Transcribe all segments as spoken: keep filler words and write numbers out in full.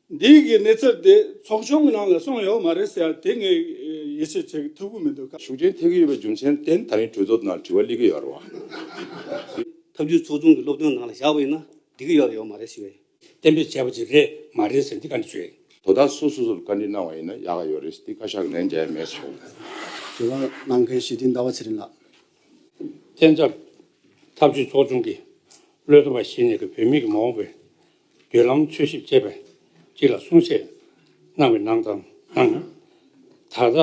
འདི་གི་གནས་ཚུལ་དེ་ཚོགས་ཆུང་གི་ནང་ལ་གསུངས་ཡོད་མ་རེད་ཟེར་ཡ་དེ་ངས་ཡིད་ཆེས་བྱེད་ཐུབ་ཀྱི་མི་འདུག་ཤུགས་རྐྱེན་ཐེབས་ཀྱི་ཡོད་པའི་རྒྱུ་མཚན་དེ་ད་རིང་གྲོས་ཚོགས་ནང་དྲི་བ་སླེབས་ཀྱི་ཡོད་རེད་བ། ཐབས་ཇུས་ཚོགས་ཆུང་གི་སློབ་སྟོན་ནང་ལ་བཞག་པ་ཡིན་ན་འགྲིག་གི་ཡོད་རེད་ཡོད་མ་རེད་ཞུ་བས། གཏན་འབེབས་བྱས་པ་ཅིག་རེད་མ་རེད་ཟེར་འདི་བཀའ་འདྲི་ཞུ་ཡས། དོ་བདག་སོ་སོ་སོར་བཀའ་འདྲི་གནང་བ་ཡིན་ན་ཡག་ག་ཡོད་རེད་འདི་བཀའ་ཤག་གི་ལན་འཇལ་མེད་སོང་། དྲི་བ་གནང་མཁན་ཞི་བདེ་ཟླ་བ་ཚེ་རིང་ལགས། གཏན་འཇགས་ཐབས་ཇུས་ཚོགས་ཆུང་གི་བློ་འདོན་པ་ཞིག་ནས་ཀྱི་བོད་མི་གི་མ་འོངས་པའི་མདུན་ལམ་འཚོལ་ཞིབ་བྱས་པའི་སྤྱི་ལ་གསུང་བཤད་གནང་བའི་ནང་དང་ནང་། ད་ལྟ་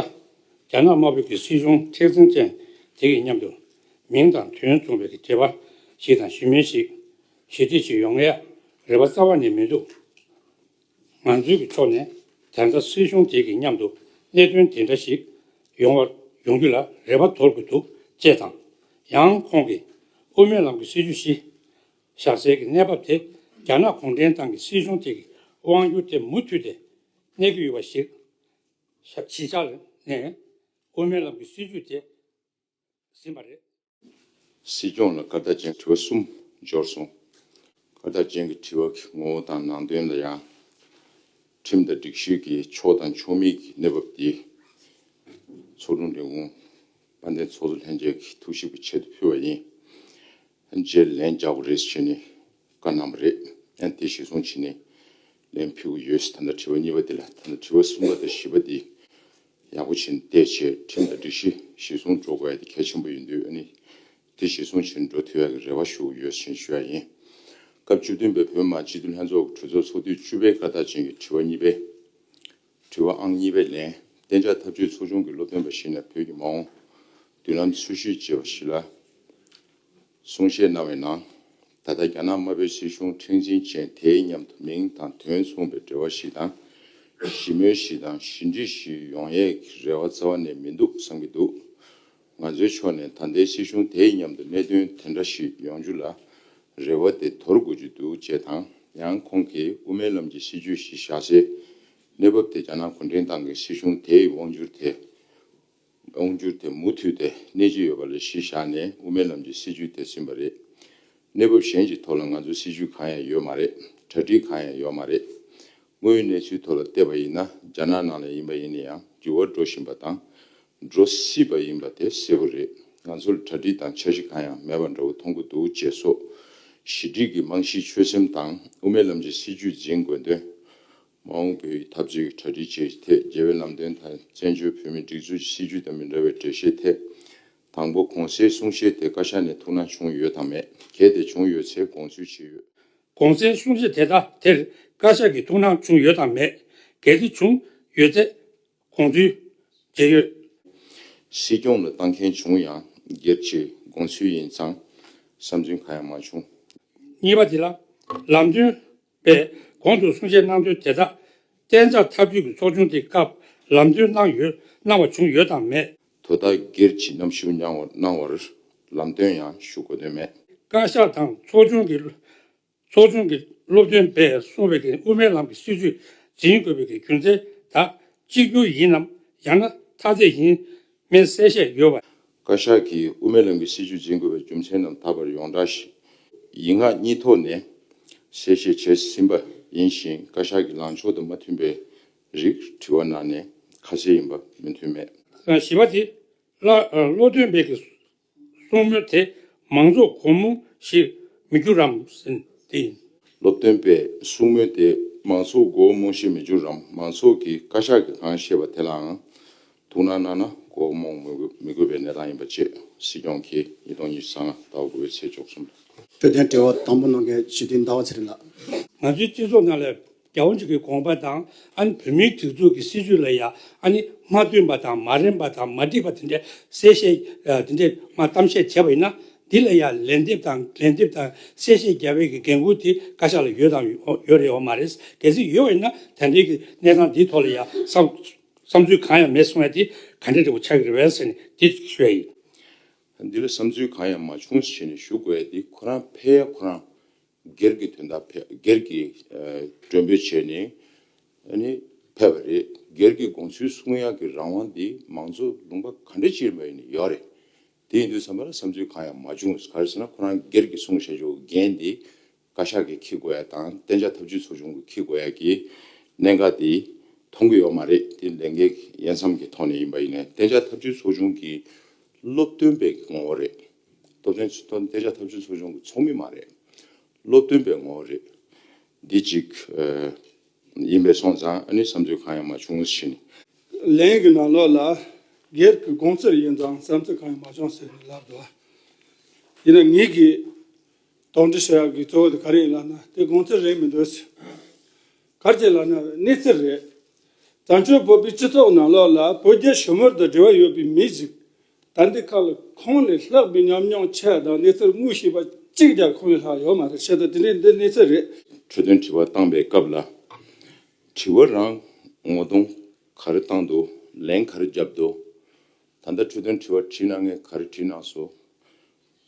རྒྱ་ནག་དམར་པོའི་གི་སྲིད་གཞུང་མཁྲེགས་འཛིན་ཅན་དེ་གི་མཉམ་དུ་མིང་དང་དོན་མཚུངས་པའི་གི་འབྲེལ་བ་ཞིག་དང་ཞི་མོལ་ཞིག་ཞི་བདེ་ཞིག་ཡོང་ཡ་རེ་བ་རྩ་བ་ནས་མི་འདུག་ང་ཚོའི་གི་ཕྱོགས་ནས་ད་ལྟ་སྲིད་གཞུང་དེ་གི་མཉམ་དུ་གནད་དོན་དེ་འདྲ་ཞིག་ཡོང་བ་ཡོང་རྒྱུ་ལ་རེ་བ་དོར་དགོས་འདུག་ཅེས་དང་། ཡང་ཁོང་གིས་དབུ་མའི་ལམ་གྱི་སྲིད་བྱུས་གཞི་བཞག་སའི་གི་གནས་བབ་དེ་རྒྱ་ནག་གུང་ཁྲན་ཏང་གི་སྲིད་གཞུང་དེ་གི་དབང་སྒྱུར་དེ་མུ་མཐུད་དེ་གནས་ཀྱི་ཡོད་པ་ཞིག་གཞི་ཆགས་ནས་དབུ་མའི་ལམ་གྱི་སྲིད་བྱུས་དེ་ཟིན་པ་རེད། སྲིད་སྐྱོང་ལ་བཀའ་རྟགས་ཅན་དྲི་བ་གསུམ་འབྱོར་སོང་། བཀའ་རྟགས་ཅན་གྱི་དྲི་བ་གི་ངོ་བོ་དང་ནང་དོན་ལ་ཡང་། ཁྲིམས་དང་སྒྲིག་གཞི་གི་ཕྱོགས་དང་ཕྱོགས་མེད་ཀྱི་གནས་བབ་འདི་ཚོགས་དྲུང་ལས་ཁུངས་དཔལ་ལྡན་ཚོགས་གཙོ་ལྷན་རྒྱས་ཀྱི་ཐུགས་ཞིབ་ཀྱི་ཆེད་དུ་ཕུལ་བ་ཡིན། རྗེས་ལན་རྒྱག་དགོས་རེད་ཟེར་ནས་བཀའ་གནང་བ་རེད། ཡང་དེ་གཞིར་བཟུང་བྱས་ནས་ལན་ཕུལ་གྱི་ཡོད་ཟེར། ད་ལྟ་དྲི་བ་གཉིས་པ་འདི་ལ་ད་ལྟ་དྲི་བ་གསུམ་པ་དང་བཞི་པ་འདི་ཡག་པོ་བྱས་ནས་བལྟས་བྱས་ཁྲིམས་དང་སྒྲིག་གཞི་གཞིར་བཟུང་འགྲོ་དགོས་ཡ་དེ་གལ་ཆེན་པོ་ཡིན་དུས་ཨ་ནི་དེ་གཞིར་བཟུང་བྱས་ནས་འགྲོ་ཐུབ་ཡ་གི་རེ་བ་ཞུ་གི་ཡོད་ཟེར་ཞུ་ཡ་ཡིན། སྐབས་བཅུ་བདུན་པའི་བོད་མི་མང་སྤྱི་འཐུས་ལྷན་ཚོགས་ཀྱི་གྲོས་ཚོགས་ཚོགས་དུས་བཅུ་པའི་བཀའ་རྟགས་ཅན་གྱི་དྲི་བ་གཉིས་པའི་དྲི་བ་ཨང་གཉིས་པའི་ལན། གཏན་འཇགས་ཐབས་ཇུས་ཚོགས་ཆུང་གི་སློབ་སྟོན་པ་ཞིག་ནས་བོད་ཀྱི་མ་འོངས་མདུན་ལམ་འཚོལ་ཞིབ་བྱས་པ་ཞིག་ལ་གསུང་བཤད་གནང་བའི་ནང་། ད་ལྟ་རྒྱ་ནག་དམར་པོའི་སྲིད་གཞུང་མཁྲེགས་འཛིན་ཅན་དེའི་མཉམ་དུ་མིང་དང་དོན་མཚུངས་པའི་འབྲེལ་བ་ཞིག་དང་། ཞི་མོལ་ཞིག་དང་ཞི་འགྲིག་ཞིག་ཡོང་ཡས་ཀྱི་རེ་བ་རྩ་བ་ནས་མི་འདུག་བསམ་གྱི་འདུག་ང་ཚོའི་ཕྱོགས་ནས་ད་ལྟའི་སྲིད་གཞུང་དེའི་མཉམ་དུ་གནད་དོན་དེ་འདྲ་ཞིག་ཡོང་རྒྱུ་ལ་རེ་བ་དེ་དོར་དགོས་ཀྱི་འདུག་ཅེས་དང་། ཡང་ཁོང་གིས་དབུ་མའི་ལམ་གྱི་སྲིད་བྱུས་ཤིག་བཞག་སའི་གནས་བབ་དེ་རྒྱ་ནག་གུང་ཁྲན་ཏང་གི་སྲིད་གཞུང་དེའི་དབང་བསྒྱུར་དེ་དབང་བསྒྱུར་དེ་མུ་མཐུད་དེ་གནས་ཀྱི་ཡོད་པ་ལ་གཞི་བཞག་ནས་དབུ་མའི་ལམ་གྱི་སྲིད་བྱུས་དེ་ཟིན་པ་རེད། གནས་བབ་གཞན་གྱི་ཐོག་ལ་ང་ཚོའི་སྲིད་བྱུས་གང་ཡང་ཡོད་མ་རེད། གྲ་སྒྲིག་གང་ཡང་ཡོད་མ་རེད། དངོས་ཡོད་གནས་ཚུལ་ཐོག་ལ་བལྟས་པ་ཡིན་ན་རྒྱ་ནག་ནང་ལ་ཡིན་པ་ཡིན་ན་ཡང་འགྱུར་བ་འགྲོ་བཞིན་པ་དང་། འགྲོ་སྲིད་པ་ཡིན་པ་དེ་གསལ་པོ་རེད། ང་ཚོར་གྲ་སྒྲིག་དང་འཆར་གཞི་གང་ཡང་མེད་པ་འདྲ་བོ་མཐོང་གི་འདུག་ཅེས་སོགས་ཞི་འགྲིག་གི་རྨང་གཞིའི་ཆོད་སེམས་དང་དབུ་མའི་ལམ་གྱི་སྲིད་བྱུས་འཛིན་དགོས་དོན། མ་འོངས་པའི་འཐབ་རྩོད་ཀྱི་གྲ་སྒྲིག་བྱེད་ཐད་རྒྱལ་བའི་ལམ་སྟོན་དང་བཙན་བྱོལ་བོད་མིའི་སྒྲིག་འཛུགས་ཀྱི་སྲིད་བྱུས་དང་མི་འདྲ་བའི་འགྲེལ་བཤད་ཐད། དང་པོ་གོང་གསལ་གསུང་བཤད་དེ་བཀའ་ཤག་ནས་ཐུགས་སྣང་བྱུང་ཡོད་དམ་མེད། གལ་ཏེ་བྱུང་ཡོད་ཚེ་དགོངས་ཚུལ་ཇི་ཡོད། གོང་གསལ་གསུང་བཤད་དེ་དག་དེར་བཀའ་ཤག་གིས་ཐུགས་སྣང་བྱུང་ཡོད་དམ་མེད། གལ་ཏེ་བྱུང་ཡོད་ཚེ་དགོངས་ཚུལ་ཇི་ཡོད། སྲིད་སྐྱོང་ལ་བཏང་མཁན་བྱུང་ཡང་སྒེར་གྱི་དགོངས་ཚུལ་ཡིན་ཙང་བསམ་ཚུལ་གང་ཡང་མ་བྱུང་། གཉིས་པ་དེ་ལ་ལམ་སྟོན་པས་གོང་དུ་གསུང་བཤད་གནང་དོན་དེ་དག་གཏན་འཇགས་ཐབས་ཇུས་ཀྱི་ཚོགས་ཆུང་དེའི་སྐབས་ལམ་སྟོན་གནང་ཡོད་གནང་བ་བྱུང་ཡོད་དམ་མེད། དོ་བདག་སྒེར་གྱི་རྣམ་ཞུ་གནང་བར་གནང་བར་ལམ་སྟོན་ཡང་ཞུ་དགོས་དོན་མེད། བཀའ་ཤག་དང་ཚོགས་ཆུང་གི་ཚོགས་ཆུང་གི་སློབ་སྟོན་པས་གསུངས་པའི་གི་དབུ་མའི་ལམ་གྱི་སྲིད་བྱུས་འཛིན་དགོས་པའི་གི་རྒྱུ་མཚན་དག་གཅིག་གྱུར་ཡིན་ནམ་ཡང་ན་མཐའ་ཚད་ཡིན་མིན་གསལ་བཤད་ཡོད་པ། བཀའ་ཤག་གིས་དབུ་མའི་ལམ་གྱི་སྲིད་བྱུས་འཛིན་དགོས་པའི་རྒྱུ་མཚན་རྣམས་ད་བར་ཡོངས་གྲགས་ཤིག་ཡིག་ངག་གཉིས་ཐོག་ནས་གསལ་བཤད་བྱས་ཟིན་པ་ཡིན་ཞིང་། བཀའ་ཤག་གི་ལངས་ཕྱོགས་དང་མ་མཐུན་པའི་རིགས་དྲི་བ་གནང་ནས་ཁ་གསལ་ཡིན་པ་མོས་མཐུན་མེད། བཞི་པ་དེ་ལ་སློབ་སྟོན་པའི་གི་གསུང་མོལ་དེ་མང་ཚོགས་སྒོ་མོ་ཞིག་མི་འགྱུར་རམ་ཟེར་དེ་ཡིན། སློབ་སྟོན་པས་གསུང་མོལ་དེ་མང་ཚོགས་སྒོ་མོ་ཞིག་མི་འགྱུར་རམ། མང་ཚོགས་ཀྱིས་བཀའ་ཤག་གིས་གང་བཤད་པ་དེ་ལའང་ཐུགས་སྣང་གནང་ན་སྒོ་མོ་མི་དགོས་པའི་གནས་སྟངས་ཡིན་པ་བཅས། སྲིད་སྐྱོང་གིས་ཉིས་སྟོང་ཉི་ཤུ་རྩ་ལྔ་ཟླ་བ་དགུ་པའི་ཚེས་བཅུ་གསུམ། འཕྲོད་བསྟེན་དྲི་བ་དང་པོ་གནང་མཁན་ཞི་བདེ་ཟླ་བ་ཚེ་རིང་ལགས། ང་ཚོའི་སྤྱི་ཚོགས་ནང་ལ་རྒྱལ་བ་རིན་པོ་ཆེའི་དགོངས་པ་དང་ཨ་ནི་བོད་མིའི་སྒྲིག་འཛུགས་ཀྱི་སྲིད་བྱུས་ལ་ཡང་ཨ་ནི་མ་མཐུན་པ་དང་མ་རན་པ་དང་མ་འགྲིག་པ་དེ་འདྲ་གསལ་བཤད་དེ་འདྲ་མ་གཏམ་བཤད་བྱས་པ་ཡིན་ན་འདི་ལ་ཡང་ལན་འདེབས་དང་ལན་འདེབས་དང་གསལ་བཤད་རྒྱག་པའི་གི་འགན་ཁུར་དེ་བཀའ་ཤག་ལ་ཡོད་དང་ཡོད་རེད་ཡོད་མ་རེད། གལ་སྲིད་ཡོད་པ་ཡིན་ན་ད་ལྟའི་གི་གནས་སྟངས་འདིའི་ཐོག་ལ་ཡང་བསམ་བསམ་ཚུལ་གང་ཡང་མེད་གསུང་ཡ་དེ་ག་འདྲ་འདྲ་བོ་ཆགས་ཀྱི་རེད་པས་ཟེར་ནས་འདི་ཞུ་ཡ་ཡིན། འདི་ལ་བསམ་ཚུལ་གང་ཡང་མ་བྱུང་ཟེར་ནས་ཞུ་དགོས་ཡ་དེ་ཁོ་རང་ཕལ་ཡ་ཁོ་རང་སྒེར་གྱི་དོན་དག་ཕེ་སྒེར་གྱི་མགྲོན་འབོད་བྱས་ནས་ཨ་ནི་ཕེབས་པ་རེད། སྒེར་གྱི་དགོངས་ཚུལ་གསུང་ཡག་གི་རང་དབང་འདི་མང་གཙོ་ལུང་པ་ག་འདྲ་ཅིག་ལ་ཡིན་ན་ཡོད་རེད། དེ་ཡིན་དུས་ཙམ་པ་ལ་བསམ་ཚུལ་གང་ཡང་མ་བྱུང་། ག་རེ་ཟེར་ན་ཁོ་རང་སྒེར་གྱི་གསུང་བཤད་ཕྱོགས་འགན་འདི་བཀའ་ཤག་གིས་འཁྱེར་དགོས་ཡ་དང་གཏན་འཇགས་ཐབས་ཇུས་ཚོགས་ཆུང་གིས་འཁྱེར་དགོས་ཡ་གི་ གནད་འགག་དེ་མཐོང་གི་ཡོད་མ་རེད། དེ་ལས་འགན་དབྱེ་མཚམས་ཀྱི་ཐོག་ནས་ཡིན་པ་ཡིན་ནའི་གཏན་འཇགས་ཐབས་ཇུས་ཚོགས་ཆུང་གི་སློབ་སྟོན་པའི་ངོ་བོ་རེད། སློབ་སྟོན་གཏན་འཇགས་ཐབས་ཇུས་ཚོགས་ཆུང་གི་ཚོགས་མི་མ་རེད། སློབ་སྟོན་པའི་ངོ་བོ་རེད། འདི་གཅིག་ཨ་ཡིན་པའི་སོང་ཙང་ཨ་ནི་བསམ་ཚུལ་གང་ཡང་མ་བྱུང་ཞེས་ནི། ལན་གྱི་ནང་ལོགས་ལ་སྒེར་གྱི་དགོངས་ཚུལ་ཡིན་ཙང་བསམ་ཚུལ་གང་ཡང་མ་བྱུང་ཟེར་ནས་ལབ་འདུག་ཡིན་ན་ངེད་ཀྱིས་དོགས་འདྲི་བྱེད་ཡག་གི་གཙོ་བོ་དེ་ག་རེ་ཡིན་ལབ་ན་དེ་དགོངས་ཚུལ་རེད་མི་འདུག་ག་རེ་བྱས་ལབ་ན་གནས་ཚུལ་རེད། བཙན་བྱོལ་བོད་པའི་སྤྱི་ཚོགས་ནང་ལོགས་ལ་བོད་རྒྱ་ཞི་མོལ་དང་འབྲེལ་བ་ཡོད་པའི་མི་ཞིག་ད་འདི་ཁག་ལ་ཁོང་ལས་ལྷག་པའི་ཉམས་མྱོང་ཆེ་བ་དང་གནས་ཚུལ་དངོས་ཤེས་པ་གཅིག་ཀྱང་ཁོང་ལས་ལྷག་ཡོད་མ་རེད། བྱས་ཙང་དེ་འདྲའི་འདི་གནས་ཚུལ་རེད། འཕྲོས་དོན་དྲི་བ་བཏང་པའི་སྐབས་ལ། དྲི་བ་རང་ངོ་གདོང་ག་རེ་བཏང་འདུག་ལན་ག་རེ་བརྒྱབ་འདུག་ད་ལྟ་འཕྲོས་དོན་དྲི་བ་དྲིས་གནང་མཁན་ག་རེ་དྲིས་གནང་སོང་།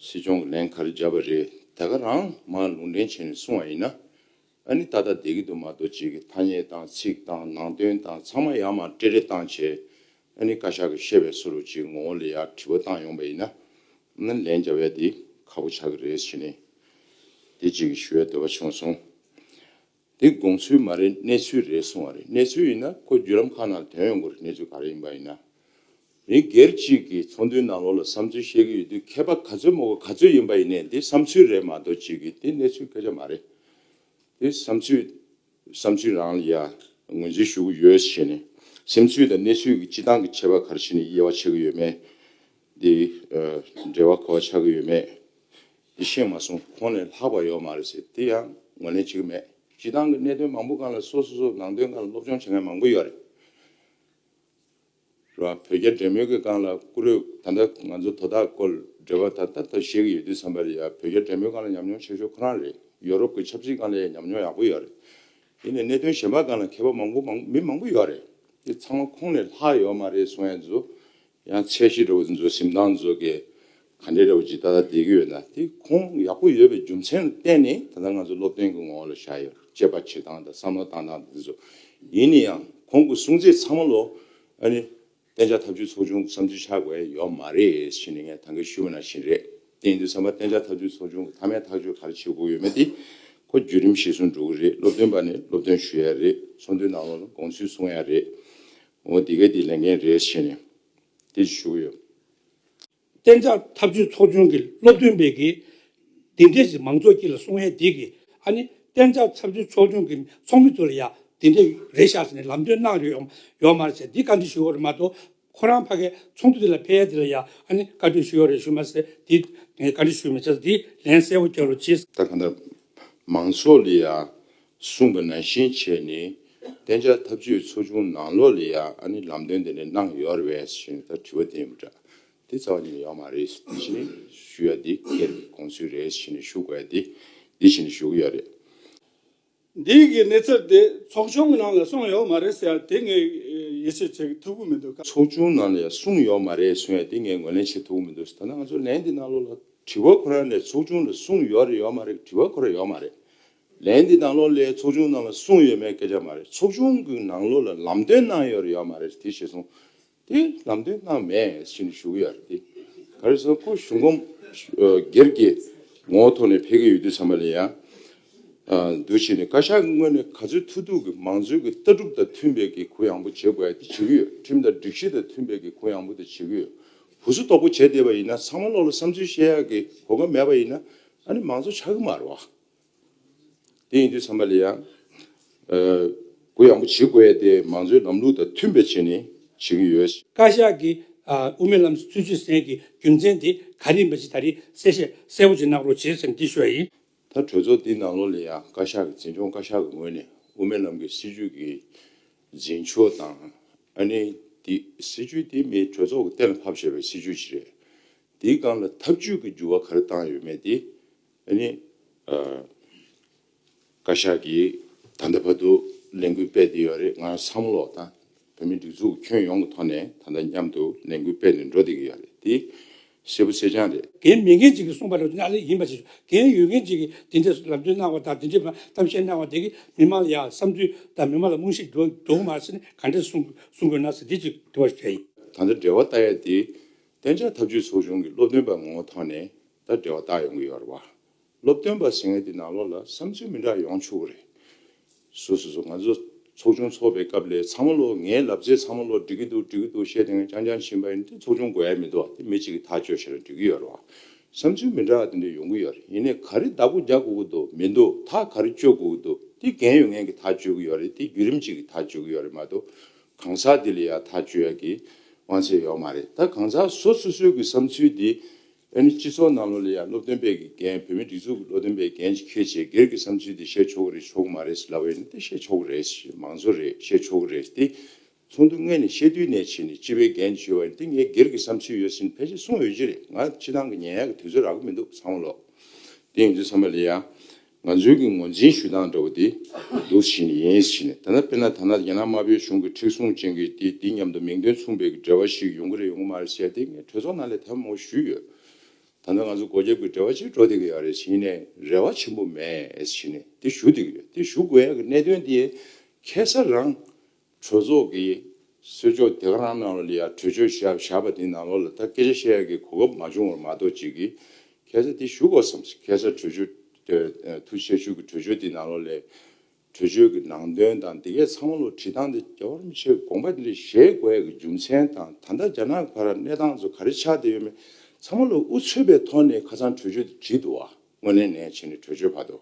སྲིད་སྐྱོང་གིས་ལན་ག་རེ་བརྒྱབ་པ་རེད། དེ་ག་རང་མར་ལུང་འདྲེན་བྱས་ནས་གསུངས་པ་ཡིན་ན། ཨ་ནི་ཏག་ཏག་བསྡད་ཀྱི་འདུག་མ་གཏོགས་ཅིག་གི་ཐ་སྙད་དང་ཚིག་དང་ནང་དོན་དང་ཚང་མ་ཡར་མར་བསྲེ་བསྲེ་བཏང་བྱས། ཨ་ནི་བཀའ་ཤག་གིས་བཤད་པའི་བཟོ་འདྲ་ཅིག་ངོ་བོ་ལ་ཡར་དྲི་བ་བཏང་ཡོང་པ་ཡིན་ན། ཨ་ནི་ལན་རྒྱབ་ཡ་དེ་ཁག་པོ་ཆགས་ཀྱི་རེད་ཟེར་ནས། དེ་གཅིག་གི་ཞུ་ཡ་འདོད་པ་བྱུང་སོང་། དེ་དགོངས་ཚུལ་མ་རེད། གནས་ཚུལ་རེད་གསུངས་པ་རེད། གནས་ཚུལ་ཡིན་ན་ཁོ་བརྒྱུད་ལམ་ཁག་ནང་ཐོན་ཡོང་གི་རེད། གནས་ཚུལ་ག་རེ་ཡིན་པ་ཡིན་ན། མི་སྒེར་གཅིག་གིས་ཚོགས་འདུའི་ནང་ལོགས་ལ་བསམ་ཚུལ་བཤད་ཀྱི་ཡོད་དུས་མཁས་པ་ག་ཚོད་མང་པོ་ག་ཚོད་ཡིན་པ་ཡིན་ནའི་དེ་བསམ་ཚུལ་རེད་མ་གཏོགས་ཅིག་གིས་དེ་གནས་ཚུལ་སྐད་ཆ་མ་རེད། དེ་བསམ་ཚུལ་བསམ་ཚུལ་རང་ལ་ཡ་ངོས་འཛིན་ཞུ་གི་ཡོད་ཟེར་ནས། སེམས་ཚུལ་དང་གནས་ཚུལ་གྱི་སྤྱི་བཏང་གི་ཁྱད་པར་ག་རེ་བྱས་ནས་དབྱེ་བ་ཕྱེ་གི་ཡོད་མེད། དེ་ཨ་འབྲེལ་བ་ག་པར་ཆགས་ཀྱི་ཡོད་མེད། དེ་ཤེས་མ་སོང་། ཁོང་ལས་ལྷག་པ་ཡོད་མ་རེད་ཟེར་དེ་ཡང་ངོས་ལེན་བྱེད་ཀྱི་མེད། སྤྱི་བཏང་གི་གནད་དོན་མང་པོ་སྒང་ལ་སོ་སོ་སོ་ནང་དོན་སྒང་ལ་སློབ་སྦྱོང་བྱེད་མཁན་མང་པོ་ཡོད་རེད། རེད་བ། བོད་རྒྱ་འབྲེལ་མོལ་གྱི་སྒང་ལ་བཀུར་འོས་ད་ལྟ་ང་ཚོ་དོ་བདག་སྐོར་འབྲེལ་བ་ད་ལྟ་ད་བཤད་ཀྱི་ཡོད་དུས་ཙམ་པ་ལ་ཡ་བོད་རྒྱ་འབྲེལ་མོལ་སྒང་ལ་ཉམས་མྱོང་ཆེ་ཤོས་ཁོ་རང་རེད། ཡོ་རོབ་ཀྱི་ཆབ་སྲིད་སྒང་ལ་ཡ་ཉམས་མྱོང་ཡག་པོ་ཡོད་རེད། ཡིན་ནའི་གནད་དོན་གཞན་པ་སྒང་ལ་མཁས་པ་མང་པོ་མང་མི་མང་པོ་ཡོད་རེད། དེ་ཚང་མ་ཁོང་ལས་ལྷག་ཡོད་མ་རེད་གསུང་ཡ་ཚོ། ཡང་ཚད་གཞི་འདྲ་བོ་ཚོ་གཟིམ་ཐང་ཚོ་གི་ག་འདྲའི་འདྲ་བོ་ཅིག་ཏག་ཏག་བསྡད་ཀྱི་ཡོད་ན་དེ་ཁོང་ཡག་པོ་ཡོད་པའི་རྒྱུ་མཚན་ལ་བརྟེན་ནས་ད་ལྟ་ང་ཚོ་སློབ་སྟོན་གྱི་ངོ་བོ་ལ་བཞག་ཡོད། དཔྱད་པ་བྱེད་སྟངས་དང་བསམ་བློ་བཏང་སྟངས་དེ་ཚོ། ཡིན་ན་ཡང་ཁོང་གི་གསུང་ཚིག་ཚང་མ་ལོ་ཨ་ནི་གཏན་འཇགས་ཐབས་ཇུས་ཚོགས་ཆུང་གི་བསམ་ཚུལ་ཆགས་དགོས་ཡ་ཡོད་མ་རེད་ཟེར་ནས་ངས་ད་གིན་ཞུས་པ་ནང་བཞིན་རེད། དེ་ཡིན་དུས་ཙམ་པ་གཏན་འཇགས་ཐབས་ཇུས་ཚོགས་ཆུང་གི་མཐའ་མའི་ཐག་གཅོད་ག་རེ་བྱེད་དགོས་ཡོད་མེད་དེ་ཁོ་བརྒྱུད་རིམ་གཞིར་བཟུང་འགྲོ་གི་རེད། སློབ་སྟོན་པ་ནས་སློབ་སྟོན་ཞུ་ཡ་རེད། ཚོགས་འདུའི་ནང་ལོགས་ལ་དགོངས་ཚུལ་གསུང་ཡ་རེད། འོ་དེ་ག་དེ་ལས་འགན་རེད་ཟེར་ནས་དེ་ཞུ་གི་ཡོད། གཏན་འཇགས་ཐབས་ཇུས་ཚོགས་ཆུང་གི་སློབ་སྟོན་པས་ཀྱིས་འདི་འདྲས་ཀྱི་མང་ཚོགས་དཀྱིལ་ལ་གསུང་ཡས་འདི་གིས་ཨ་ནི་གཏན་འཇགས་ཐབས་ཇུས་ཚོགས་ཆུང་གི་ཚོགས་མི་ཚོ་ལ་ཡ་འདི་འདྲས་རེད་ཤག་ཟེར་ནས་ལམ་སྟོན་གནང་ཡོད་ཡོད་མ་རེད་ཟེར་འདི་བཀའ་འདྲི་ཞུ་བ་རེད་མ་གཏོགས་ཁོ་རང་ཕ་གའི་ཚོགས་འདུ་འདི་ལ་ཕེབས་ཡས་འདི་ལ་ཡ་ཨ་ནི་བཀའ་འདྲི་ཞུ་བ་རེད་ཞུ་མ་ཟེར་འདི་ངས་བཀའ་འདྲི་ཞུས་མེད་ཟེར་འདི་ལན་གསལ་པོ་རྒྱག་རོགས་གྱིས། ད་གང་ལྟར་མང་ཚོགས་ལ་ཡ་གསུངས་པ་ནང་བཞིན་བྱས་ནས་གཏན་འཇགས་ཐབས་ཇུས་ཚོགས་ཆུང་ནང་ལོགས་ལ་ཡ་ཨ་ནི་ལམ་སྟོན་དེ་འདྲ་གནང་ཡོད་རེད་པས་ཞེས་ནས་ད་དྲི་བ་དེ་ཡིན་པ་འདྲ། དེ་རྩ་བ་ཉིད་ནས་ཡོད་མ་རེད། དེ་བཞིན་ཞུ་ཡ་དེ་སྒེར་གྱི་དགོངས་ཚུལ་རེད་ཞེས་ནས་ཞུ་དགོས་ཡ་དེ་འདི་བཞིན་ཞུ་གི་ཡོད་རེད། འདི་གི་གནས་ཚུལ་དེ་ཚོགས་ཆུང་གི་ནང་ལ་གསུངས་ཡོད་མ་རེད་ཟེར་ཡ་དེ་ངས་ཡིད་ཆེས་བྱེད་ཐུབ་ཀྱི་མི་འདུག་ཚོགས་ཆུང་ནང་ལ་ཡ་གསུངས་ཡོད་མ་རེད་གསུང་ཡ་དེ་ངས་ངོས་ལེན་བྱེད་ཐུབ་ཀྱི་མི་འདུག་ད་ནང་ང་ཚོ་ལན་འདི་ནང་ལོགས་ལ་དྲི་བ་ཁོ་རང་ནས་ཚོགས་ཆུང་ལ་གསུངས་ཡོད་རེད་ཡོད་མ་རེད་དྲི་བ་ཁོ་རང་ཡོད་མ་རེད། ལན་འདི་ནང་ལོགས་ལ་ཚོགས་ཆུང་ནང་ལ་གསུངས་ཡོད་མེད་སྐད་ཆ་མ་རེད། ཚོགས་ཆུང་གི་ནང་ལོགས་ལ་ལམ་སྟོན་གནང་ཡོད་རེད་ཡོད་མ་རེད་དེ་ཞེས་གསུངས། དེ་ལམ་སྟོན་གནང་མེད་ཟེར་ནས་ཞུ་གི་ཡོད་རེད། དེ་ག་རེ་ཟེར་ན་ཁོ་གཞུང་གོམས་སྒེར་གྱི་ངོ་བོ་ཐོག་ནས་ཕེབས་ཀྱི་ཡོད་དུས་ཙམ་པ་ལ་ཡང་འདུག་བྱས་ནས་བཀའ་ཤག་གི་ངོས་ནས་ག་ཚོད་ཐུབ་ཐུབ་ཀྱི་མང་གཙོའི་གི་ལྟ་གྲུབ་དང་མཐུན་པའི་གི་གུ་ཡངས་པོ་བྱེད་དགོས་ཡ་དེ་བྱེད་ཀྱི་ཡོད། ཁྲིམས་དང་སྒྲིག་གཞི་དང་མཐུན་པའི་གི་གུ་ཡངས་པོ་དེ་བྱེད་ཀྱི་ཡོད། ཧུ་སུ་དོག་པོ་བྱས་བསྡད་པ་ཡིན་ན་ཚང་མ་ལོག་ལ་བསམ་ཚུལ་བཤད་ཡག་གི་གོ་སྐབས་མེད་པ་ཡིན་ན་ཨ་ནི་མང་གཙོ་ཆགས་ཀྱི་མ་རེད་བ། དེ་ཡིན་དུས་ཙམ་པ་ལ་ཡང་གུ་ཡངས་པོ་བྱེད་དགོས་ཡ་དེ་མང་གཙོའི་ལམ་ལུགས་དང་མཐུན་པ་བྱས་ནས་བྱེད་ཀྱི་ཡོད། བཀའ་ཤག་གིས་དབུ་མའི་ལམ་ཚུན་ཆད་ཟིན་གྱི་རྒྱུ་མཚན་དེ་ག་རེ་ཡིན་པ་ཞིག་ད་རེས་གསལ་བཤད་གསལ་པོ་ཅིག་གནང་རོགས་བྱེད་ཟེར་འདི་ཞུ་ཡ་ཡིན། ད་གྲོས་ཚོགས་འདི་ནང་ལོགས་ལ་ཡང་བཀའ་ཤག་གི་འཛིན་སྐྱོང་བཀའ་ཤག་གི་ངོས་ནས་དབུ་མའི་ལམ་གྱི་སྲིད་བྱུས་ཀྱི་འཛིན་ཕྱོགས་དང་ཨ་ནི་དེ་སྲིད་བྱུས་དེ་མི་གྲོས་ཚོགས་ཀྱིས་གཏན་ལ་ཕབ་བཞག་པའི་སྲིད་བྱུས་ཅིག་རེད། དེའི་སྒང་ལ་ཐབས་ཇུས་ཀྱི་འགྱུར་བ་ག་རེ་བཏང་ཡོད་མེད་དེ་ཨ་ནི་བཀའ་ཤག་གིས་ད་ལྟ་བར་དུ་ལས་འགུལ་སྤེལ་བསྡད་ཡོད་རེད། ང་བསམ་བློ་དང་བོད་མི་སྒྲིག་འཛུགས་ཁྱོན་ཡོངས་ཀྱི་ཐོག་ནས་ད་ལྟ་མཉམ་དུ་ལས་འགུལ་སྤེལ་ནས་འགྲོ་བསྡད་ཀྱི་ཡོད་རེད། དེ་གསལ་པོ་གསལ་རྐྱང་རེད། འགན་མེད་མཁན་ཅིག་གིས་གསུངས་པ་རེད་ན་ཨ་ལེ་ཡིན་པ་ཞིག་འགན་ཡོད་མཁན་ཅིག་གིས་དེ་འདྲའི་ལམ་སྟོན་གནང་བ་དང་དེ་འདྲའི་གཏམ་བཤད་གནང་བ་དེ་གིས་མི་མང་ལ་ཡང་བསམ་ཚུལ་དང་མི་མང་ལ་རྨང་གཞི་འགྲོ་འགྲོ་གི་མ་རེད་ཟེར་ནས་ག་འདྲས་གསུང་གསུང་དགོས་ན་ཟེར་འདི་ཅིག་དྲི་བ་ཞུ་ཡ་ཡིན། ད་ལྟ་འབྲེལ་བ་ལྟ་ཡ་དེ་གཏན་འཇགས་ཐབས་ཇུས་ཚོགས་ཆུང་གི་སློབ་སྟོན་པ་ངོ་བོ་ཐོག་ནས་ད་འབྲེལ་བ་བཏང་ཡོང་གི་ཡོད་རེད་བ། སློབ་སྟོན་པ་ཟེར་མཁན་དེ་ནང་ལོགས་ལ་བསམ་ཚུལ་མི་འདྲ་ཡོང་ཆོག་གི་རེད། སོ་སོ་སོ་ང་ཚོ་ ཚོགས་ཆུང་ཚོགས་པའི་སྐབས་ལ་ཚང་མ་ལོ་ངའི་ལབ་ཚད་ཚང་མ་ལོ་འགྲིག་གི་འདུག་འགྲིག་གི་འདུག་བཤད་དེ་ངས་རྐྱང་རྐྱང་ཕྱིན་པ་ཡིན་དུས་ཚོགས་ཆུང་དགོས་ཡ་མི་འདུག་དེ་མི་གཅིག་གིས་ཐག་གཅོད་བྱས་ན་འགྲིག་གི་ཡོད་རེད་བ། བསམ་ཚུལ་མི་འདྲ་བ་དེ་འདྲ་ཡོང་གི་ཡོད་རེད། ཡིན་ནའི་ག་རེ་བདག་པོ་རྒྱག་དགོས་ཀྱི་འདུག་མི་འདུག་ཐག་ག་རེ་གཅོད་དགོས་ཀྱི་འདུག་དེ་འགན་ཡོད་མཁན་གྱིས་ཐག་གཅོད་ཀྱི་ཡོད་རེད། དེ་བརྒྱུད་རིམ་གཅིག་གིས་ཐག་གཅོད་ཀྱི་ཡོད་རེད་མ་གཏོགས་གང་ཟག་དེ་ལ་ཡ་ཐག་གཅོད་ཡ་གི་དབང་ཚད་ཡོད་མ་རེད། ད་གང་ཟག་སོ་སོ་སོའི་གི་བསམ་ཚུལ་དེ་ཨ་ནི་སྤྱི་ཚོགས་ནང་ལོགས་ལ་ཡ་སློབ་སྟོན་པའི་གི་འགན་བོད་མི་སྒྲིག་འཛུགས་ཀྱི་སློབ་སྟོན་པའི་འགན་ཅིག་འཁྱེར་བྱས་སྒེར་གྱི་བསམ་ཚུལ་དེ་བཤད་ཆོག་གི་རེད་ཆོག་གི་མ་རེད་ལབ་པ་ཡིན་ན་དེ་བཤད་ཆོག་གི་རེད། མང་གཙོ་རེད། བཤད་ཆོག་གི་རེད། དེ་ཚོགས་འདུ་སྔོན་ནས་བཤད་དུས་ནས་བྱས་ནས་སྤྱི་པའི་འགན་བྱས་པ་ཡིན་དེ་ངས་སྒེར་གྱི་བསམ་ཚུལ་ཡོད་ཟིན་ཕལ་ཆེར་གསུང་འོས་ཀྱི་རེད། ང་སྤྱི་བཏང་གི་ཉན་ཡག་གི་དུས་ཚོད་རག་གི་མི་འདུག་ཚང་མ་ལོག་དེ་ཡིན་དུས་ཚང་མ་ལ་ཡ་ང་ཚོའི་གི་ངོས་འཛིན་ཞུ་སྟངས་འདྲ་བོ་དེ་འདུག་བྱས་ནས་ཡིན་བྱས་ནས་ད་ལྟ་དཔེར་ན་ད་ལྟ་རྒྱ་ནག་དམར་པོའི་གཞུང་གི་མཁྲེགས་བཟུང་ཅན་གྱི་དེ་དེ་མཉམ་དུ་མིང་དོན་མཚུངས་པའི་གི་འབྲེལ་བ་ཞིག་ཡོང་གི་རེད་ཡོང་གི་མ་རེད་ཟེར་དེ་ངས་གྲོས་ཚོགས་ནང་ལ་དེ་མོ་ཞུས་ཡོད། ད་ལྟ་ང་ཚོ་སྒོ་རྒྱབ་ཀྱི་འབྲེལ་བ་ཅིག་འགྲོ་བསྡད་ཀྱི་ཡོད་རེད་བྱས་ནས་རེ་བ་ཆེན་པོ་མེད་བྱས་ནས་དེ་ཞུ་བསྡད་ཀྱི་ཡོད། དེ་ཞུ་དགོས་ཡག་གི་གནད་དོན་དེ་ཁ་སང་རང་གྲོས་ཚོགས་ཀྱི་གསོལ་ལྕོག་དེ་ག་རང་ནང་ལ་ཡ་གྲོས་ཆོད་བཞག་བཞག་པ་དེ་ནང་ལོགས་ལ་ད་སྐད་ཆ་བཤད་ཡག་གི་གོ་སྐབས་མ་བྱུང་བར་མ་གཏོགས་ཅིག་གིས་ཁ་སང་དེ་ཞུ་དགོས་བསམ། ཁ་སང་གྲོས་ཆོད་དེ་ཐུགས་ཆེ་ཞུ་གི་གྲོས་ཆོད་དེ་ནང་ལོགས་ལ་གྲོས་ཆོད་ཀྱི་ནང་དོན་དང་དེ་གའི་ཚང་མ་ལོ་བྲིས་སྟངས་དེ་རྒྱལ་བ་རིན་པོ་ཆེའི་དགོངས་པ་དེ་འདྲ་བཞེས་དགོས་ཡག་གི་རྒྱུ་མཚན་དང་ད་ལྟ་རྒྱ་ནག་གི་བར་གནས་སྟངས་ཚོ་ག་རེ་ཆགས་བསྡད་ཡོད་མེད་ཚང་མ་ལོ་དབུ་ཚུགས་པའི་ཐོག་ནས་ཁ་སང་གྲོས་ཆོད་དེ་བྲིས་འདུག་བ། དངོས་གནས་ནས་བྱས་ནས་གྲོས་ཆོད་བར་དུ།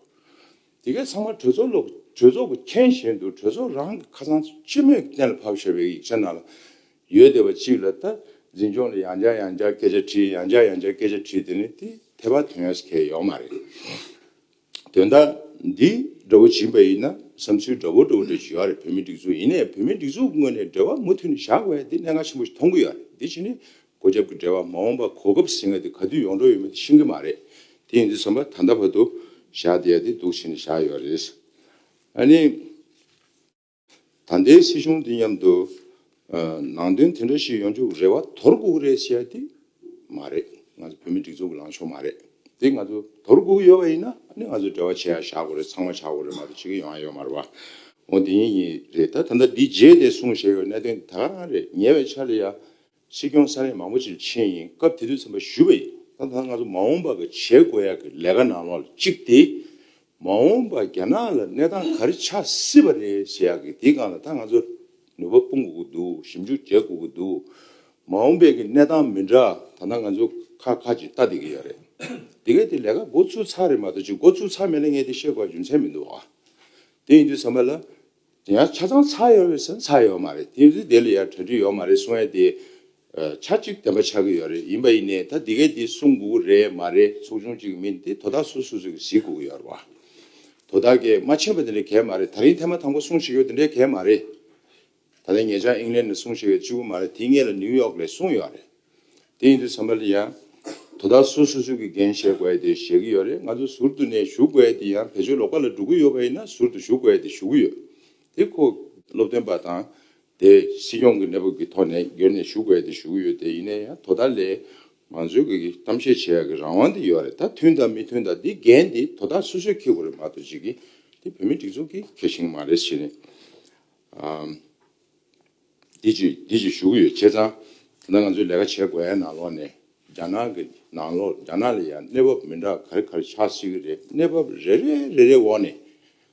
དེ་གའི་ཚང་མ་གྲོས་ཚོགས་ལོ་གྲོས་ཚོགས་ཀྱི་མཁྱེན་བཞིན་དུ་གྲོས་ཚོགས་རང་གི་ཁ་སང་སྤྱི་མོས་གཏན་ལ་ཕབ་བཞག་པའི་ཡིག་ཆ་ནང་ལ་ཡོད་བསྡད་པ་གཅིག་ལ་ད་འཛིན་སྐྱོང་ལ་ཡང་བསྐྱར་ཡང་བསྐྱར་སྐད་ཆ་དྲིས་ཡང་བསྐྱར་ཡང་བསྐྱར་སྐད་ཆ་དྲིས་དེ་ནི་དེ་དེ་བར་དོན་ཡོད་ས་གང་ཡང་ཡོད་མ་རེད། དོན་དག་འདི་འདྲ་བོ་བྱིན་པ་ཡིན་ན་བསམ་ཚུལ་འདྲ་བོ་འདྲ་བོ་འདྲ་ཅིག་ཡོད་རེད། བོད་མི་སྒྲིག་འཛུགས་ཡིན་ནའི་བོད་མི་སྒྲིག་འཛུགས་ངོས་ནས་འབྲེལ་བ་མུ་མཐུད་ནས་བཞག་དགོས་ཡ་འདི་གནད་འགག་ཆེན་པོ་ཞིག་མཐོང་གི་ཡོད་རེད། འདི་བྱས་ནས་སྒོ་རྒྱབ་ཀྱི་འབྲེལ་བ་མ་འོངས་པ་གོ་སྐབས་ཟིན་ཡ་འདི་ག་དུས་ཡོང་འགྲོ་ཡོད་མེད་འདི་ཤེས་ཀྱི་མ་རེད། དེ་ཡིན་དུས་ཙམ་པ་ད་ལྟ་བར་དུ་བཞག་བསྡད་ཡ་འདི་འདུག་བྱས་ནས་བཞག་ཡོད་རེད། ཨ་ནི། ད་ལྟའི་སྲིད་གཞུང་འདི་མཉམ་དུ་ཨ་ནང་དོན་དེ་འདྲ་ཞིག་ཡོང་རྒྱུ་རེ་བ་དོར་དགོས་ཀྱི་རེད་ཟེར་ཡ་དེ་མ་རེད། ང་ཚོ་བོད་མི་སྒྲིག་འཛུགས་ཀྱི་ལངས་ཕྱོགས་མ་རེད། དེ་ང་ཚོ་དོར་དགོས་ཀྱི་ཡོད་པ་ཡིན་ན་ཨ་ནི་ང་ཚོ་འབྲེལ་བ་བྱེད་ཡ་བཞག་དགོས་རེད། ཚང་མ་བཞག་དགོས་རེད་མ་གཏོགས་བྱེད་ཀྱི་ཡོང་ཡ་ཡོད་མ་རེད་བ། འོ་དེ་ཡིན་ཡིན་རེད། ད་ད་ལྟ་འདི་རྗེས་དེ་གསུངས་བཞག་ཡོད་གནད་དོན་ད་ག་རང་རེད། ཉེ་བའི་ཆར་ལ་ཡ་སྲིད་སྐྱོང་ས་གནས་མང་པོ་ཅིག་ཕྱིན་ཡིན། སྐབས་དེ་དུས་ཙམ་པ་ཞུས་པ་ཡིན། ད་ད་ང་ཚོ་མ་འོངས་པ་གི་བྱེད་དགོས་ཡ་གི་ལས་ཀ་ནང་ལོགས་ལ་གཅིག་དེ། མ་འོངས་པ་རྒྱ་ནག་ལ་གནས་སྟངས་ག་རེ་ཆགས་སྲིད་པ་རེད་ཟེར་ཡག་གི་དེའི་སྒང་ལ་ད་ང་ཚོ་ནུས་པ་སྤུངས་དགོས་ཀྱི་འདུག་ཞིབ་འཇུག་བྱེད་དགོས་ཀྱི་འདུག་མ་འོངས་པའི་གི་གནས་སྟངས་མི་འདྲ་ད་ལྟ་ང་ཚོ་ཁ་ཁ་ཅིག་ལྟ་བསྡད་ཀྱི་ཡོད་རེད། དེ་གས་དེ་ལས་ཀ་འགོ་ཚུགས་ཚར་རེད་མ་གཏོགས་ཅིག་འགོ་ཚུགས་ཚར་མེད་ན་ངས་དེ་བཤད་དགོས་རྒྱུ་མཚན་མི་འདུག་ཨ། དེ་ཡིན་དུས་ཙམ་པ་ལ། དེ་ཡང་ཆ་ཚང་ཚར་ཡོད་རེད་ཟེར་ན་ཚར་ཡོད་མ་རེད། དེ་ཡིན་དུས་དེ་ལ་ཡང་གྲ་སྒྲིག་ཡོད་མ་རེད་གསུང་ཡ་དེ། ཨ་ཆ་གཅིག་བདེན་པ་ཆགས་ཀྱི་ཡོད་རེད། ཡིན་པ་ཡིན་ནའི་ད་འདི་གས་འདི་གསུང་དགོས་ཀྱི་རེད་མ་རེད། ཚོགས་ཆུང་གཅིག་གི་མིང་དེ་དོ་བདག་སོ་སོ་སོ་གིས་གཟིགས་དགོས་ཀྱི་ཡོད་རེད་བ། དོ་བདག་གིས་མ་ཕྱིན་པ་དེ་འདྲ་གང་ཡང་མ་རེད། ད་རིང་ཐེངས་མ་དང་པོ་གསུང་བཞིན་ཡོད་དེ་འདྲ་གང་ཡང་མ་རེད། ད་ལྟ་ཉེ་ཆར་ཨིང་ལན་ནས་གསུང་བཞིན་ཡོད་གཅིག་པུ་མ་རེད། དེ་སྔོན་ལ་ནིའུ་ཡོག་ལ་གསུངས་ཡོད་རེད། དེ་ཡིན་དུས་ཙམ་པ་ལ་ཡང་དོ་བདག་སོ་སོ་སོ་གི་འགན་བཞེས་དགོས་ཡ་དེ་བཞེས་ཀྱི་ཡོད་རེད། ང་ཚོ་ཟུར་དུ་ནས་ཞུ་དགོས་ཡ་དེ་ཡང་བེད་སྤྱོད་ལོགས་ཀ་ལ་འགྲོ་གི་ཡོད་པ་ཡིན་ན་ཟུར་དུ་ཞུ་དགོས་ཡ་དེ་ཞུ་གི་ཡོད། དེ་ཁོ་སློབ་སྟོན་པ་དང་དེ་སྲིད་སྐྱོང་གི་གནས་བབ་ཀྱི་ཐོག་ནས་སྒེར་ནས་ཞུ་དགོས་ཡ་དེ་ཞུ་གི་ཡོད། དེ་ཡིན་ན་ཡང་དོ་བདག་ལ་ང་ཚོའི་གི་གཏམ་བཤད་བྱེད་ཡ་གི་རང་དབང་དེ་ཡོད་རེད། ད་མཐུན་དང་མི་མཐུན་དང་འདི་འགན་དེ་དོ་བདག་སོ་སོས་འཁྱེར་དགོས་རེད་མ་གཏོགས་ཅིག་གིས་དེ་བོད་མི་སྒྲིག་འཛུགས་ཀྱིས་འཁྱེར་ཤེས་ཀྱི་མ་རེད་ཟེར་ནས། ཨམ། འདི་ཅིག་འདི་ཅིག་ཞུ་གི་ཡོད། བྱས་ཙང་ད་ལྟ་ང་ཚོས་ལས་ཀ་བྱེད་དགོས་ཡའི་ནང་ལོགས་ནས་རྒྱ་ནག་གི་ནང་ལོགས་རྒྱ་ནག་ལ་ཡང་གནས་བབ་མི་འདྲ་ག་རེ་ག་རེ་ཆགས་སྲིད་ཀྱི་རེད། གནས་བབ་རེ་རེ་རེ་རེ་འོག་ནས་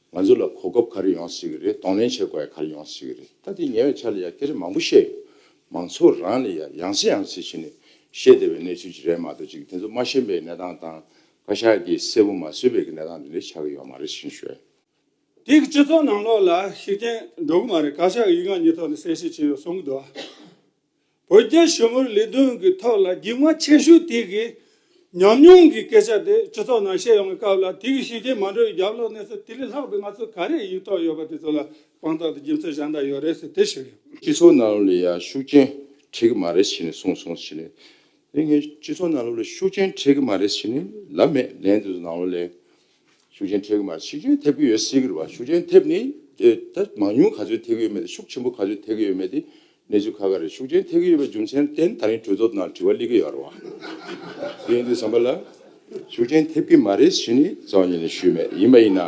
ང་ཚོ་ལ་གོ་སྐབས་ག་རེ་ཡོང་སྲིད་ཀྱི་རེད། གདོང་ལེན་བྱེད་དགོས་ཡ་ག་རེ་ཡོང་སྲིད་ཀྱི་རེད། ད་དེ་ཉེ་བའི་ཆར་ལ་ཡང་སྐད་ཆ་མང་པོ་བཤད་ཡོད། མང་ཚོགས་རང་ལ་ཡང་ཡང་སེ་ཡང་སེ་བྱས་ནས་བཤད་བསྡད་པའི་གནས་ཚུལ་ཅིག་རེད་མ་གཏོགས་ཅིག་དེ་ཚོ་མ་ཤེས་པའི་གནས་སྟངས་དང་བཀའ་ཤག་གིས་གསལ་པོ་མ་བཟོས་པའི་གནས་སྟངས་དེ་འདྲ་ཆགས་ཀྱི་ཡོད་མ་རེད་ཞེས་ཞུ། དེའི་སྤྱི་ཚོགས་ནང་ལོགས་ལ་ཤུགས་རྐྱེན་འགྲོ་གི་མ་རེད། བཀའ་ཤག་གི་ཡིག་ངག་གཉིས་ཐོག་ནས་གསལ་བཤད་བྱས་ཡོད་གསུང་གི་འདུག་བོད་རྒྱ་ཞི་མོལ་ལས་དོན་གྱི་ཐོག་ལ་རྒྱུས་མངའ་ཆེ་ཤོས་དེ་གི་ཉམས་མྱོང་གི་སྐད་ཆ་དེ་སྤྱི་ཚོགས་ནང་བཤད་ཡོང་བའི་སྐབས་ལ་དེ་གི་ཤུགས་རྐྱེན་མ་འགྲོ་བའི་རྒྱབ་ལོགས་གནས་ཚུལ་དེ་ལས་ལྷག་པའི་ང་ཚོ་ག་རེ་ཡིག་ཐོག་ཡོད་པ་དེ་ཚོ་ལ་དཔང་རྟགས་དང་རྒྱུ་མཚན་གཞན་དག་ཡོད་རེད་ཟེར་དེ་ཞུ་གི་ཡོད། སྤྱི་ཚོགས་ནང་ལ་ཡ་ཤུགས་རྐྱེན་འཕྲད་གི་མ་རེད་ཟེར་ནས་གསུངས་སོང་ཟེར་ནས། དེ་ངས་སྤྱི་ཚོགས་ནང་ལོགས་ལ་ཤུགས་རྐྱེན་འཕྲད་གི་མ་རེད་ཟེར་ནས་ལབ་མེད། ལན་དེ་ཚོ་ནང་ལོགས་ལ་ཤུགས་རྐྱེན་འཕྲད་གི་མ་རེད། ཤུགས་རྐྱེན་ཐེབས་གི་ཡོད་སྲིད་གི་རེད་བ། ཤུགས་རྐྱེན་ཐེབས་ནི་དེ་ད་མང་ཉུང་ག་ཚོད་ཐེབས་གི་ཡོད་མེད་དེ་ཤུགས་ཆེན་པོ་ག་ཚོད་ཐེབས་གི་ཡོད་མེད་དེ་གནས་ཚུལ་ཁག་ཁག་རེད། ཤུགས་རྐྱེན་ཐེབས་གི་ཡོད་པའི་རྒྱུ་མཚན་བརྟེན་ད་རིང་གྲོས་ཚོགས་ནང་དྲི་བ་སླེབས་གི་ཡོད་རེད་བ། དེ་ཡིན་དུས་ཙམ་པ་ལ་ཤུགས་རྐྱེན་ཐེབས་གི་མ་རེད་ཟེར་ནས་རྩ་བ་ཉིད་ནས་ཞུས་མེད། ཡིན་པ་ཡིན་ན།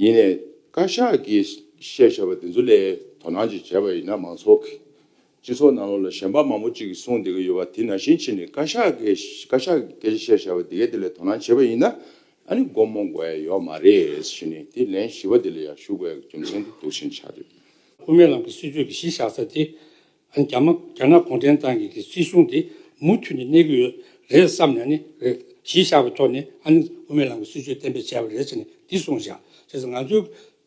ཡིན་ནའི་བཀའ་ཤག་གིས་བཤད་བཞག་པ་དེ་ཚོ་ལ་དོ་སྣང་ཅིག་བྱས་པ་ཡིན་ན་མང་ཚོགས་ཀྱིས་སྤྱི་ཚོགས་ནང་ལོགས་ལ་གཞན་པ་མང་པོ་ཅིག་གིས་གསུངས་བསྡད་ཀྱི་ཡོད་པ་དེ་ནང་བཞིན་བྱས་ནས་བཀའ་ཤག་གིས་བཀའ་ཤག་གིས་སྐད་ཆ་བཤད་བཞག་པ་དེ་གའི་དེ་ལ་དོ་སྣང་བྱས་པ་ཡིན་ན་ ཨ་ནི་སྒོར་མོ་དགོས་ཡ་ཡོད་མ་རེད་ཟེར་ནས་དེ་ལན་བཞི་པ་དེ་ལ་ཡང་ཞུ་དགོས་ཡ་རྒྱུ་མཚན་དེ་འདུག་སེ་ཆགས་འདུག་དབུ་མའི་ལམ་གྱི་སྲིད་བྱུས་ཀྱི་གཞི་བཞག་ས་དེ། ཨ་ནི་རྒྱ་མ་རྒྱ་ནག་གུང་ཁྲན་ཏང་གི་གི་སྲིད་གཞུང་དེ་མུ་མཐུད་ནས་གནས་ཀྱི་ཡོད་རེད་བསམ་ནས་ཨ་ནི་རེད་གཞི་བཞག་པའི་ཐོག་ནས་ཨ་ནི་དབུ་མའི་ལམ་གྱི་སྲིད་བྱུས་གཏན་འབེབས་བྱས་པ་རེད་ཟེར་ནས་འདི་གསུངས་བཞག་བྱས་ཙང་ང་ཚོའི་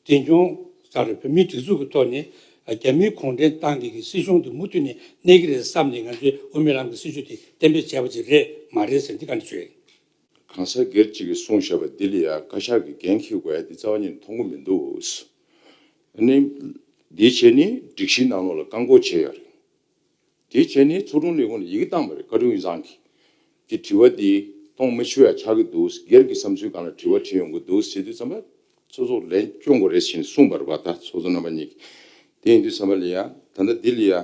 འཛིན་སྐྱོང་ལྟར་བོད་མིའི་སྒྲིག་འཛུགས་ཀྱི་ཐོག་ནས་རྒྱ་མིའི་གུང་ཁྲན་ཏང་གི་གི་སྲིད་གཞུང་དེ་མུ་མཐུད་ནས་གནས་ཀྱི་རེད་བསམ་ནས་ང་ཚོས་དབུ་མའི་ལམ་གྱི་སྲིད་བྱུས་དེ་གཏན་འབེབས་བྱས་པ་ཅིག་རེད་མ་རེད་ཟེར་འདི་ག་འདྲ་བརྗོད་ཡིན། གང་ཟག་སྒེར་གཅིག་གིས་གསུངས་བཞག་པ་འདི་ལ་ཡང་བཀའ་ཤག་གིས་འགན་འཁྱེར་དགོས་ཡ་འདི་རྩ་བ་ཉིད་ནས་མཐོང་གི་མི་འདུག་ཨ་ནི། འདི་བྱས་ནི་སྒྲིག་གཞིའི་ནང་ལོགས་ལ་བཀག་འགོག་བྱས་ཡོད་རེད། དེ་བྱས་ནས་ཚོགས་དྲུང་ལས་ཁུངས་ལ་ཡི་གེ་བཏང་བ་རེད། བཀའ་དྲུང་ཡིག་ཚང་གིས། ཀྱི་དྲི་བ་འདི་གཏོང་མི་ཆོག་ཡ་ཆགས་ཀྱི་འདུག་སྒེར་གྱི་བསམ་ཚུལ་སྒང་ལ་དྲི་བ་དྲིས་ཡོང་གི་འདུག་ཟེར་དུས་ཙམ་པ། ཚོགས་གཙོ་ལན་སྐྱོན་དགོས་རེད་ཟེར་ནས་གསུངས་པ་རེད་པ། ད་ཚོགས་གཙོ་རྣམ་པ་གཉིས་ཀྱིས། དེ་ཡིན་དུས་ཙམ་པ་ལ་ཡ་ད་ལྟ་འདི་ལ་ཡ།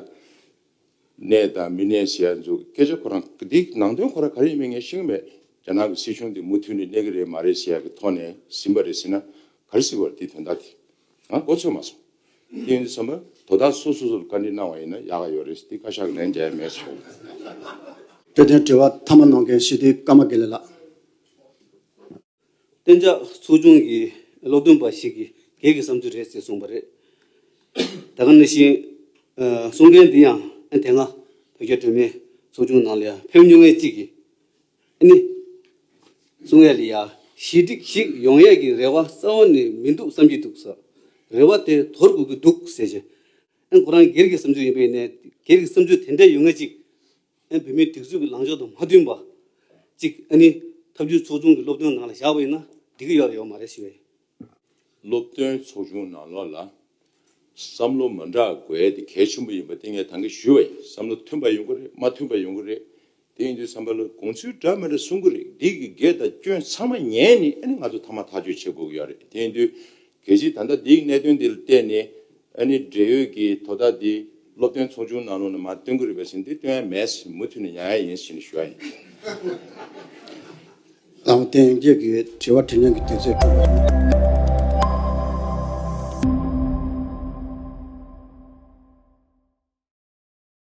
གནས་དང་མི་གནས་ཟེར་ཡ་ཚོ་སྐད་ཆ་ཁོ་རང་འདི་ནང་དོན་ཁོ་རང་ག་རེ་ཡིན་མིན་ངས་ཤེས་ཀྱི་མེད། རྒྱ་ནག་གི་སྲིད་གཞུང་འདི་མུ་མཐུད་ནས་གནས་ཀྱི་རེད་མ་རེད་ཟེར་ཡ་གི་ཐོག་ནས་ཟིན་པ་རེད་ཟེར་ན་ག་རེ་ཟེར་བ་རེད། དེ་དོན་དག་དེ་ང་མགོ་ཚོས་མ་སོང་། དེ་ཡིན་དུས་ཙམ་པ་དོ་བདག་སོ་སོ་སོར་བཀའ་འདྲི་གནང་བ་ཡིན་ན་ཡག་ག་ཡོད་རེད། དེ་བཀའ་ཤག་ལན་རྒྱག་ཡ་མེད་སོང་། འཕྲོས་དོན་དྲི་བ་མཐའ་མ་གནང་མཁན་སྤྱི་འཐུས་ཀརྨ་དགེ་ལེགས་ལགས། གཏན་འཇགས་ཚོགས་ཆུང་གི་སློབ་སྟོན་པ་ཞིག་གིས་སྒེར་གྱི་བསམ་ཚུལ་རེད་ཅེས་གསུངས་པ་རེད། ད་ག་ནང་བཞིན་ཨ་གསུང་མཁན་འདི་ཡང་ཨ་དེ་སྔ་བོད་རྒྱ་གྲོས་མོལ་ཚོགས་ཆུང་ནང་ལ་ཡང་ཕེབས་མྱོང་མཁན་གཅིག་གིས་ཨ་ནི་གསུང་ཡ་ལ་ཡ་ཞི་འགྲིག་ཞིག་ཡོང་ཡས་ཀྱི་རེ་བ་རྩ་བ་ནས་མི་འདུག་བསམ་གྱི་འདུག་ཟེར། རེ་བ་དེ་དོར་དགོས་ཀྱི་འདུག་ཟེར་བྱས། ཨ་ཁོ་རང་སྒེར་གྱི་བསམ་ཚུལ་ཡིན་པ་ཡིན་ནའི་སྒེར་གྱི་བསམ་ཚུལ་དེ་འདྲ་ཡོད་མཁན་གཅིག་ཨ་བོད་མིའི་སྒྲིག་འཛུགས་ཀྱི་ལངས་ཕྱོགས་དང་མ་མཐུན་པ་གཅིག་ཨ་ནི་ཐབས་ཇུས་ཚོགས་ཆུང་གི་སློབ་སྟོན་ནང་ལ་བཞག་པ་ཡིན་ན་འགྲིག་གི་ཡོད་རེད་ཡོད་མ་རེད་ཞུ་བ་ཡིན། སློབ་སྟོན་ཚོགས་ཆུང་ནང་ལོགས་ལ་བསམ་བློ་མ་འདྲ་དགོས་ཡས་དེ་གལ་ཆེན་པོ་ཡིན་པ་དེ་ངས་ད་གིན་ཞུས་པ་ཡིན། བསམ་བློ་མཐུན་པ་ཡོང་གི་རེད། མ་མཐུན་པ་ཡོང་གི་རེད། དེ་ཡིན་དུས་བསམ་པ་ལ་དགོངས་ཚུལ་འདྲ་མི་འདྲ་གསུང་གི་རེད། འདི་གི་དགེ་དང་སྐྱོན་ཚང་མ་ཉན་ནས་ཨ་ནི་ང་ཚོ་མཐའ་མ་ཐག་གཅོད་བྱེད་དགོས་ཀྱི་ཡོད་རེད། དེ་ཡིན་དུས་གལ་སྲིད་ད་ལྟ་འདིའི་གནད་དོན་འདི་ལ་བལྟས་ནས་ཨ་ནི་འབྲེལ་ཡོད་ཀྱི་དོ་བདག་འདི་སློབ་སྟོན་ཚོགས་ཆུང་ནང་ལོགས་ནས་མར་བཏོན་གི་རེད་པས་ཟེར་འདི་བཏོན་ཡ་མེད་ཟེར་མུ་མཐུད་ནས་ཉན་ཡ་ཡིན་ཟེར་ནས་ཞུ་ཡ་ཡིན། ལགས་འོང་། དེ་ཡང་རྗེས་ཀྱི་དྲི་བ་དྲིས་ལན་གྱི་དུས་ཚོད་གྲོལ་བ་ཡིན།